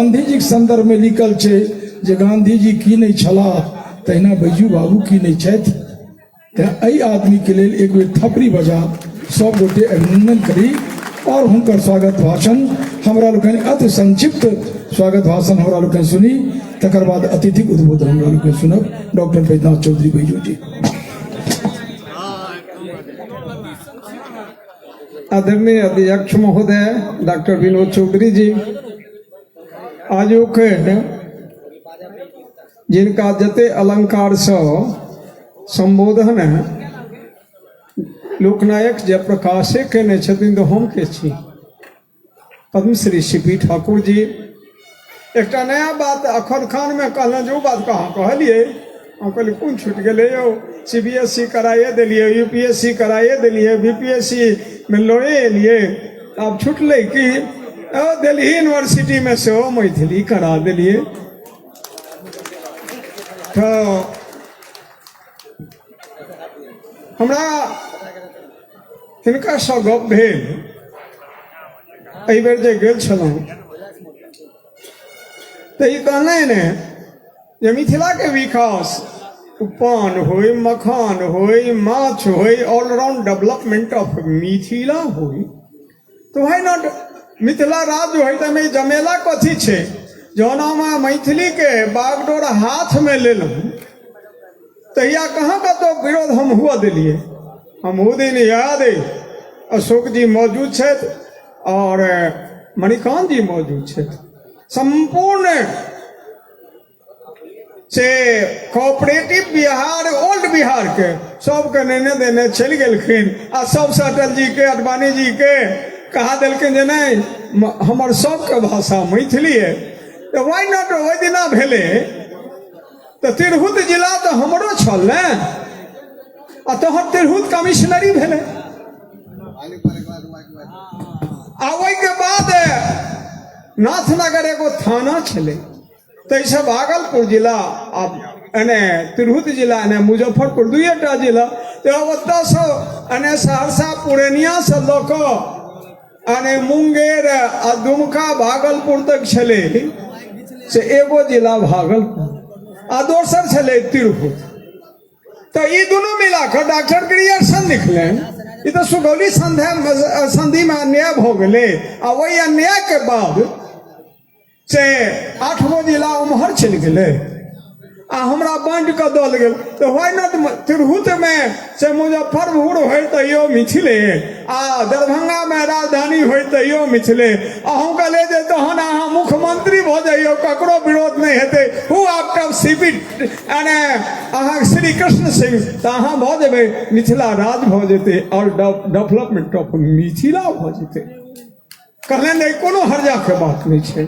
गांधीजीके सन्दर्भमे लिखल छै जे गांधीजी की नहि छलाह, तहिना बैजू बाबू की नहि छथि। तेँ एहि आदमीके लेल एक बेर थपड़ी बजा सब गोटे अभिनंदन करी और हुनकर स्वागत भाषण हमरा लोकनि अति संक्षिप्त स्वागत भाषण हमरा लोकनि सुनी, तकर बाद अतिथिक उद्बोधन हमरा लोकनि सुनब। डॉक्टर बैद्यनाथ चौधरी बैजू जी। आदरणीय अध्यक्ष महोदय डॉक्टर विनोद चौधरी जी, आजुक जिनका जते अलंकार सँ संबोधन लोकनायक जयप्रकाशे केने छथिन तऽ हम के छी, पद्मश्री सी पी ठाकुर जी। एकटा नया बात अखन खानमे कहलनि जे ओ बात कहाँ कहलियै, हम कहलियै कोन छूटि गेलै यौ, सी बी एस सी कराइए देलियै, यू पी एस सी कराइए देलियै, बी पी एस सी मे लए एलियै, आब छुटलै की? दिल्ली यूनिवर्सिटीमे सेहो मैथिली करा देलियै। तऽ हमरा हिनकासँ गप भेल एहि बेर जे गेल छलहुँ तऽ ई कहलनि ने जे मिथिलाके विकास पान होय, मखान होय, माछ होय, ऑलराउंड डेवलपमेंट ऑफ मिथिला होय, तऽ why not Mithila राज्य होय? तऽ जमेला कथी छै? जहन हम मैथिलीके बागडोर हाथमे लेलहुँ तहिया कहाँ कतौ विरोध हम हुअ देलियै? हम ओ दिन याद अइ, अशोक जी मौजूद छथि आओर मणिकांत जी मौजूद छथि, सम्पूर्ण से कोऑपरेटिव बिहार ओल्ड बिहार के सबके नेने देने चलि गेलखिन आ सबसे अटल जी के अडवाणी जी के कहा देलखिन जे नहि, हमर सबके भाषा मैथिली है। तऽ why not? ओहि दिना भेलै तऽ तिरहुत जिला तऽ हमरो छल ने, आ तहन तिरहुत कमिश्नरी भेलै। आ ओहिके बाद नाथनगर एगो थाना छलै, ताहिसँ भागलपुर जिला आ एने तिरहुत जिला एने मुजफ्फरपुर दुइएटा जिला, तऽ ओतऽसँ एने सहरसा पूर्णियासँ लऽ कऽ एने मुंगेर आ दुमका भागलपुर तक छलै से एगो जिला भागलपुर आ दोसर छलै तिरहुत। तऽ ई दुनू मिला कऽ डॉक्टर ग्रियर्सन लिखलनि, ई तऽ सुगौली संधिमे अन्याय भऽ गेलै आ ओहि अन्यायके बाद से 8 गो जिला उम्हर चलि गेलै आ हमरा बाँटि कऽ दल गेल। तऽ why not तिरहुतमे से मुजफ्फरपुर होइ तैयो मिथिले आ दरभंगामे राजधानी होइ तैयो मिथिले। अहूँ कहलियै जे तहन अहाँ मुख्यमंत्री भऽ जइयौ, ककरो विरोध नहि हेतै, हु आफ्टर सी पी यानी अहाँ श्री कृष्ण सिंह, तऽ अहाँ भऽ जेबै, मिथिला राज भऽ जेतै आओर डेवलपमेंट ऑफ मिथिला भऽ जेतै। कहलनि नहि, कोनो हर्जाके बात नहि छै।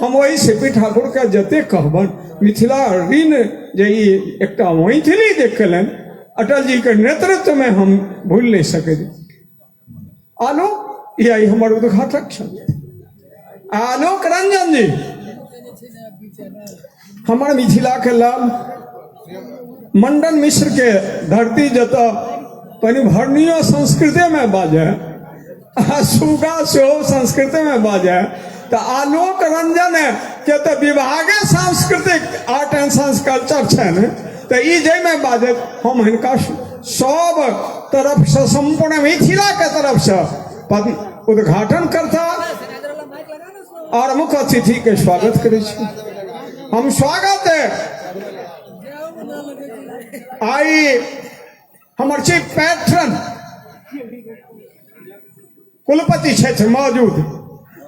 हम ओहि सी पी ठाकुरके जते कहबनि, मिथिला ऋण जे ई एकटा मैथिली जे केलनि अटल जीके नेतृत्वमे, हम भूलि नहि सकैत। आलोक, ई हमर उद्घाटक छल आलोक रंजन जी, हमर मिथिलाके लाल मंडन मिश्र के धरती, जतऽ परिभरणीय संस्कृतेमे बाजै आ सुगा सेहो संस्कृतेमे बाजै, तऽ आलोक रंजन के तऽ विभागे सांस्कृतिक आर्ट एंड साइंस कल्चर छनि, तऽ ई जाहिमे बाजत, हम हिनका सब तरफसँ, सम्पूर्ण मिथिलाके तरफसँ पद्म उद्घाटन करता और मुख्य अतिथि के स्वागत करै छी हम। स्वागत आई हमर चीफ पैट्रन कुलपति छथि मौजूद।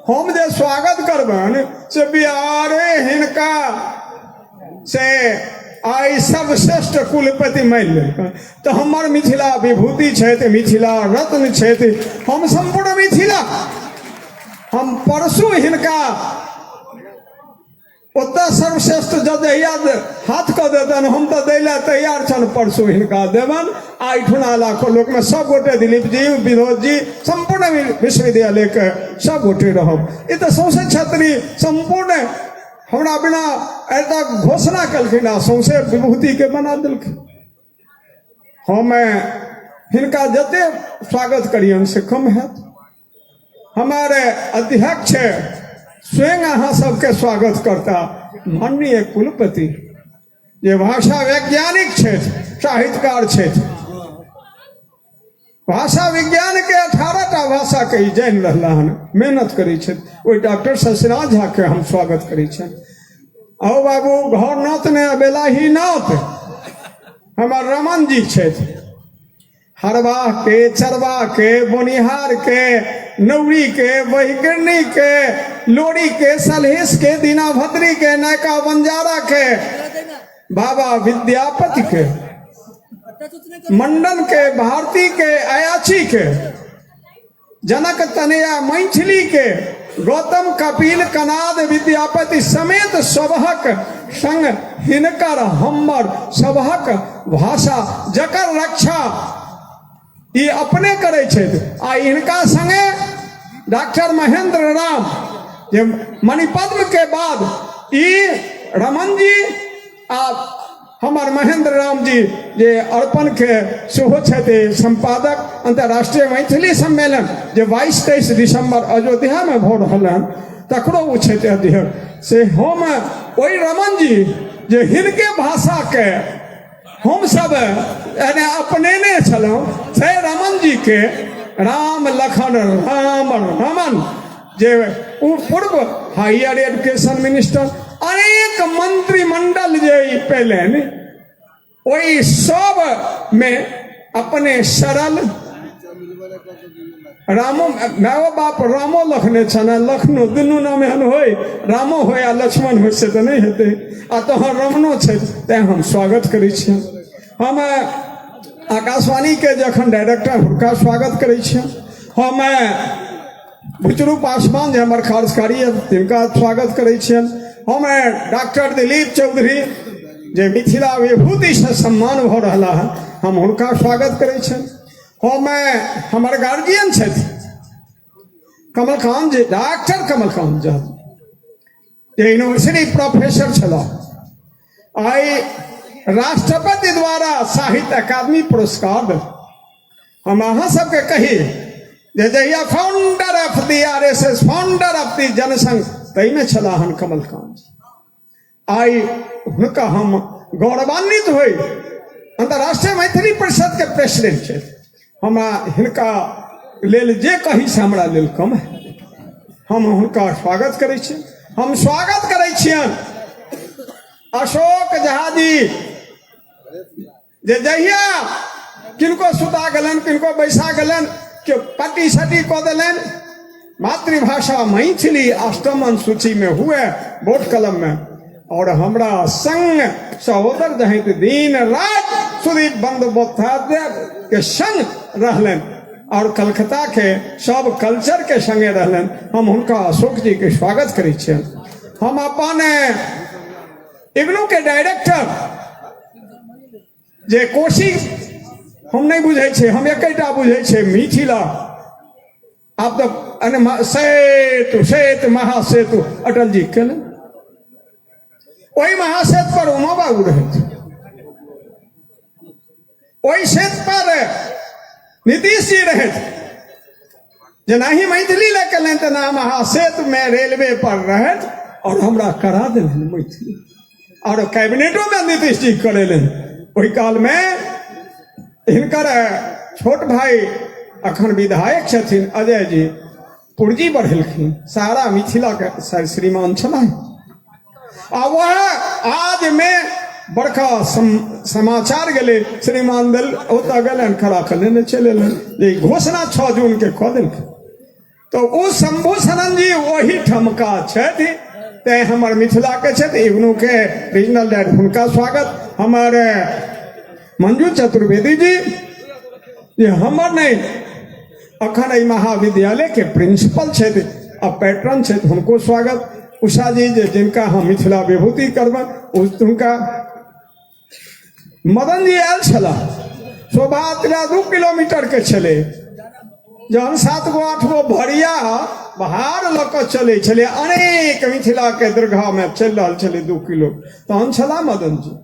हम जे स्वागत करबनि से बिहारे हिनका से आइ सर्वश्रेष्ठ कुलपति मानि लेलकनि, तऽ हमर मिथिला विभूति छथि, मिथिला रत्न छथि। हम सम्पूर्ण मिथिला, हम परसू हिनका ओतऽ सर्वश्रेष्ठ जब जहिया हाथ कऽ देतनि, हम तऽ दै लए तैयार छनि, परसू हिनका देबनि। आ एहिठुना लाखो लोकमे सब गोटे, दिलीप जी, विनोद जी, सम्पूर्ण विश्वविद्यालयके सब गोटे रहब। ई तऽ सौंसे क्षेत्रीय सम्पूर्ण हमरा बिना एतऽ घोषणा केलखिन आ सौंसे विभूतिके बना देलखिन। हम हिनका जते स्वागत करियनि से कम हैत। हमारे अध्यक्ष स्वयं अहाँ सबके स्वागत करता माननीय कुलपति जे भाषा वैज्ञानिक छथि, साहित्यकार छथि, भाषा विज्ञान के 18 टा भाषा के ई जानि रहला हन, मेहनत करै छथि, ओहि डॉक्टर शशिनाथ झा के हम स्वागत करै छियनि। आओ बाबू, घर नौत ने अबेला ही नौत, हमर रमन जी छथि, हरवाह के, चरवाह के, बोनिहार के, नौरी के, बहिकरनी के, लोरी के, सलहेश के, दीनाभद्री के, नयका बंजारा के, बाबा विद्यापति के, मंडन के, भारती के, अयाची के, जनक तनया मैथिली के, गौतम कपिल कनाद विद्यापति समेत सबहक संग हिनकर हमर सबहक भाषा जकर रक्षा ई अपने करै छथि। आ हिनका संगे डॉक्टर महेंद्र राम जे मणिपद्म के बाद ई रमन जी आ हमर महेंद्र राम जी जे अर्पण के सेहो छथि संपादक, अंतर्राष्ट्रीय मैथिली सम्मेलन जे 22-23 दिसंबर अयोध्या में भऽ रहल हन तकरो ओ छथि अध्यक्ष। से हम ओहि रमन जी जे हिनके भाषा के हम सब यानी अपनेने छलहुँ, से रमन जी के राम लखन राम रमन जे ओ पूर्व हायर एजुकेशन मिनिस्टर, अनेक मंत्रिमंडल जे ई पेलनि ओहि सब में अपने सरल रामो माओ बाप रामो लखने छन लखनो दुनू नाम एहन होय, रामो होय आ लक्ष्मण होय से तऽ नहि हेतै, आ तोहर रमनो छै, तैं हम स्वागत करै छियनि। हम आकाशवाणी के जखन डायरेक्टर हुनका स्वागत करै छियनि। हम बुचरू पासवान जे हमर कार्यकारी है तिनका स्वागत करै छियनि। हम डॉक्टर दिलीप चौधरी जे मिथिला विभूति से सम्मान भऽ रहला है हम हुनका स्वागत करै छियनि। हम हमर गार्जियन छथि कमलकांत जी, डॉक्टर कमलकांत झा जे यूनिवर्सिटी प्रोफेसर छलाह, आइ राष्ट्रपति द्वारा साहित्य अकादमी पुरस्कार। हम अहाँ सबके कही जे जहिया founder of the R S S, founder of the Jansangh, ताहिमे छलाह हन कमलकांत। आइ हुनका हम गौरवान्वित होइ, अंतर्राष्ट्रीय मैथिली परिषद के प्रेसिडेंट छथि, हमरा हिनका लेल जे कही से हमरा लेल कम है। हम हुनका स्वागत करै छी। हम स्वागत करै छियनि अशोक झा जी जे जहिया किनको सुता गेलनि, किनको बैसा गेलनि, केओ पट्टी सटी कऽ देलनि, मातृभाषा मैथिली अष्टम अनुसूची में हुए बोर्ड कलम में, और हमरा संग सहोदर जहित दिन रात सुदीप बंदोपाध्याय के संग रहलनि और कलकत्ता के सब कल्चर के संगे रहलनि। हम हुनका अशोक जी के स्वागत करै छियनि। हम अपन इग्नू के डायरेक्टर जे कोशी हम नहीं बुझै छियै, हम एकेटा बुझै छियै मिथिला। आब तऽ सेतु सेतु महासेतु अटल जी केलनि, ओहि महासेतु पर उमा बाबू रहथि, ओहि सेतु पर नीतीश जी रहथि। जेनाही मैथिली लए केलनि तेना महासेतु में रेलवे पर रहथि और हमरा करा देलनि मैथिली, और कैबिनेटो में नीतीश जी करेलनि। ओहि काल में हिनकर छोट भाई अखन विधायक छथिन अजय जी, पुर्जी बढ़ेलखिन, सारा मिथिला के श्रीमान छलाह। आ वह आज में बड़का समाचार गेलै, श्रीमान दल ओतऽ गेलनि, खड़ा कऽ लेने चलि एलनि जे घोषणा 6 जून के कऽ देलखिन। तऽ ओ शंभू शरण जी ओही ठमका छथि, तैं हमर मिथिला के छथि, इग्नू के रीजनल डायरेक्टर, हुनका स्वागत। हमर मंजू चतुर्वेदी जी जे हमर नहि अखन एहि महाविद्यालय के प्रिंसिपल छथि आ पैट्रन छथि, हुनको स्वागत। उषा जी जे जिनका हम मिथिला विभूति करबनि हुनका। मदन जी आयल छलाह, शोभा यात्रा 2 किलोमीटर के छलै, जहन 7 गो 8 गो भरिया भार लऽ कऽ चलै छलै, अनेक मिथिला के दरगाह में चलि रहल छलै 2 किलो, तहन छलाह मदन जी।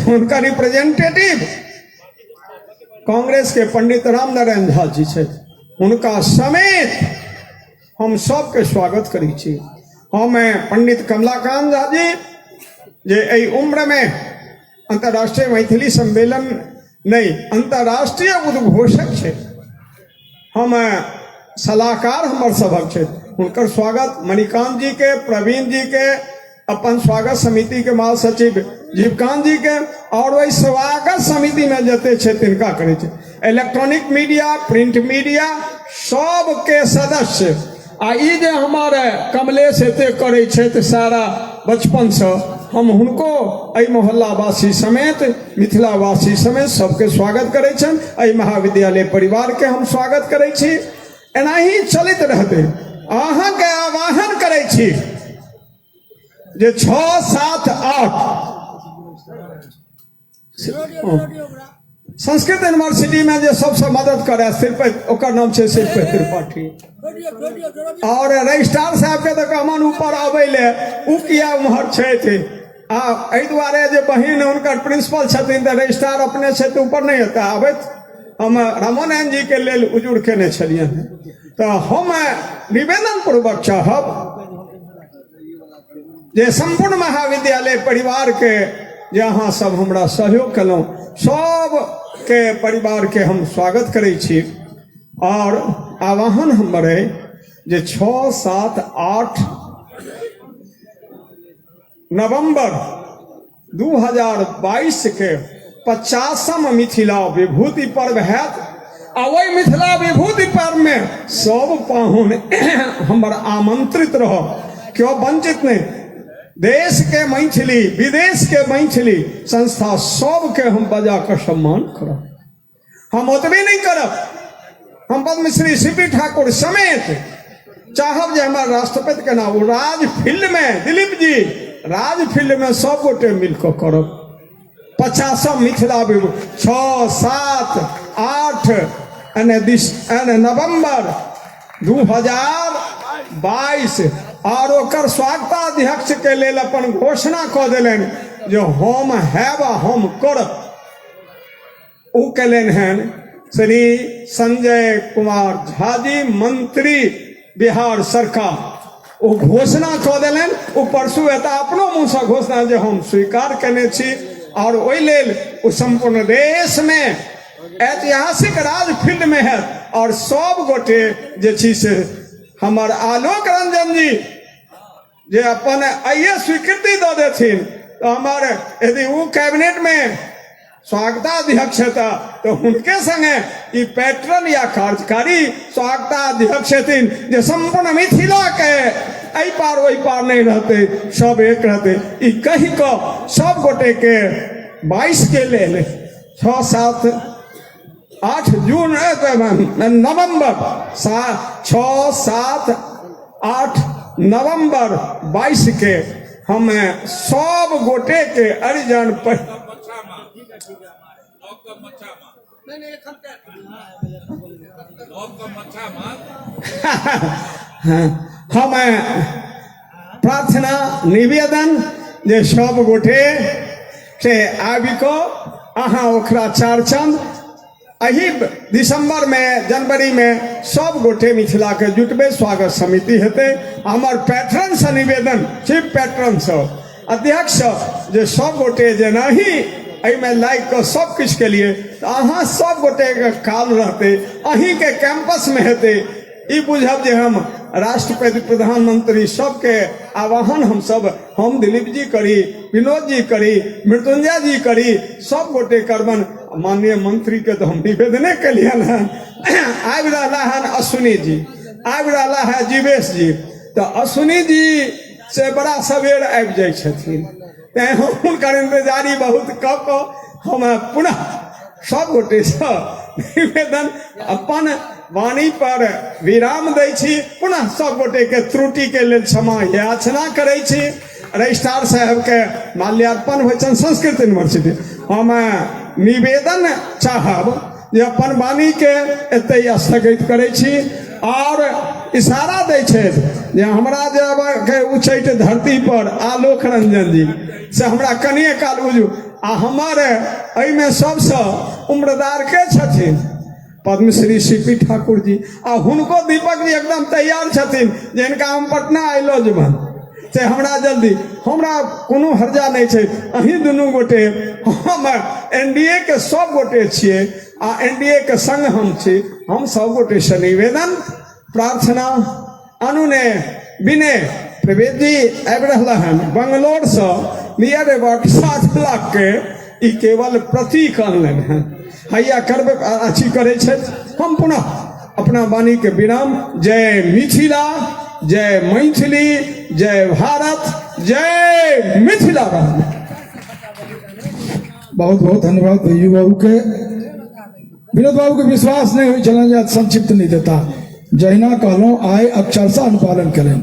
हुनकर रिप्रेजेंटेटिव कांग्रेस के पंडित राम नारायण झा जी छथि, हुनका समेत हम सबके स्वागत करै छी। हम पंडित कमलाकांत झा जी जे एहि उम्रमे अंतर्राष्ट्रीय मैथिली सम्मेलन नहि अंतर्राष्ट्रीय उद्घोषक छै, हम सलाहकार हमर सभक छथि, हुनकर स्वागत मणिकांत जी के, प्रवीण जी के, अपन स्वागत समिति के महासचिव जीवकांत जी के और ओहि स्वागत समिति में जते छै तिनका करै छै। इलेक्ट्रॉनिक मीडिया, प्रिंट मीडिया सबके सदस्य आ ई जे हमर कमलेश एते करै छथि सारा बचपनसँ, हम हुनको एहि मोहल्लावासी समेत मिथिलावासी समेत सबके स्वागत करै छनि। एहि महाविद्यालय परिवारके हम स्वागत करै छी। एनाही चलैत रहतै। अहाँके आवाहन करै छी जे 6 7 8 संस्कृत यूनिवर्सिटी में जे सबसे मदद करे सिर्फ ओकर नाम छै शिल्प त्रिपाठी। और रजिस्ट्रार साहब के तऽ कहमन ऊपर अबै ले उ किया उम्हर छथि, आ एहि दुआरे जे बहिन हुनकर प्रिंसिपल छथिन तऽ रजिस्ट्रार अपने छथि ऊपर नहि हेतै आबैत। हम रामानंद जी के लेल उजुर केने छलियनि। तऽ हम निवेदन पूर्वक चाहब जे सम्पूर्ण महाविद्यालय परिवार के जे अहाँ सब हमरा सहयोग केलहुँ, सबके परिवार के हम स्वागत करै छी। और आवाहन हमर अइ जे 6 7 8 नवम्बर 2022 के 50म मिथिला विभूति पर्व हैत आ ओहि मिथिला विभूति पर्व में सब पाहुन हमर आमंत्रित रहब, क्यों वंचित नहीं। देश के मैथिली, विदेश के मैथिली संस्था सबके हम बजा कर सम्मान करब। हम ओतबे नहीं करब, हम पद्मश्री सी पी ठाकुर समेत चाहब जे हमार राष्ट्रपति के नाम राज फील्ड में दिलीप जी राज फील्ड में सब गोटे मिलकर करब। 50 मिथिला 6 7 8 एने दिस एने नवंबर 2022 और ओकर स्वागताध्यक्ष के लेल अपन घोषणा कऽ देलनि जे हम हैब हम करब। ओ कयलनि हन श्री संजय कुमार झा जी, मंत्री बिहार सरकार। ओ घोषणा कऽ देलनि। ओ परसू एता अपनो मुँहसँ घोषणा जे हम स्वीकार केने छी और ओहि लेल ओ सम्पूर्ण देशमे ऐतिहासिक राज फील्ड में हैत और सब गोटे जे छी से हमर आलोक रंजन जी जे अपन आइए स्वीकृति दऽ देथिन तऽ हमर यदि ओ कैबिनेटमे स्वागताध्यक्ष हेता तऽ हुनके संगे ई पैटर्न या कार्यकारी स्वागताध्यक्ष हेथिन जे सम्पूर्ण मिथिलाके एहि पार ओहि पार नहि रहतै, सब एक रहतै। ई कहि कऽ सब गोटेके 22 के लेल 6 7 8 जून नवम्बर 6 7 8 नवम्बर 22 के हम सब गोटे के अरिजन पर हम प्रार्थना निवेदन जे सब गोटे से आबि कऽ अहाँ ओकरा चार चांद एहि दिसंबर में जनवरी में सब गोटे मिथिला के जुटबे, स्वागत समिति हेतै। हमर पैट्रन से निवेदन, चीफ पैट्रन से अध्यक्ष जे सब गोटे जेनाही एहिमे लागि कऽ सब किछु के लिए तऽ अहाँ सब गोटे के काल रहतै, अहीं के कैंपस में हेतै। ई बुझब जे हम राष्ट्रपति प्रधानमंत्री सबके आवाहन हम सब, हम दिलीप जी करी, विनोद जी करी, मृत्युंजय जी करी, सब गोटे करबन। माननीय मंत्री के तो हम निवेदने केलियन हन। आबि रहला हन अश्विनी जी, आबि रहला है जीवेश जी, तऽ अश्विनी जी से बड़ा सवेर आबि जाइ छथिन, तैं हम हुनकर इंतजारी बहुत कऽ कऽ हम पुनः सब गोटेसँ निवेदन अपन वाणी पर विराम दै छी। पुनः सब गोटेके त्रुटिके लेल क्षमा याचना करै छी। रजिस्ट्रार साहबके माल्यार्पण होइ छनि संस्कृत यूनिवर्सिटी। हम निवेदन चाहब जे अपन वाणीके एतहि स्थगित करै छी और इशारा दै छथि जे हमरा जे उच्चैठ धरती पर आलोक रंजन जी से हमरा कनिए काल बुझू आ हमर एहिमे सबसँ उम्रदार के छथिन? पद्मश्री सी पी ठाकुर जी आ हुनको दीपक जी एकदम तैयार छथिन जे हिनका हम पटना अयलो जेबनि से हमरा जल्दी, हमरा कोनो हर्जा नहि छै। अहीं दुनू गोटे हम एनडीए के सब गोटे छियै आ एनडीए के संग हम छी। हम सब गोटे से निवेदन, प्रार्थना, अनुनय, विनय। प्रवेश जी आबि रहला हन बंगलोरसँ, नियर अबाउट 7 लाख के ई केवल प्रतीक अनलनि हन। हैया करबै अथी करै छथि। हम पुनः अपना वाणी के विराम। जय मिथिला, जय मैथिली, जय भारत, जय मिथिला। बहुत बहुत धन्यवाद बैजू बाबू के। विनोद बाबू के विश्वास नहीं हुई छलनि जे संक्षिप्त नहीं देता, जहिना कहलहुँ आइ अक्षरशः अनुपालन केलनि।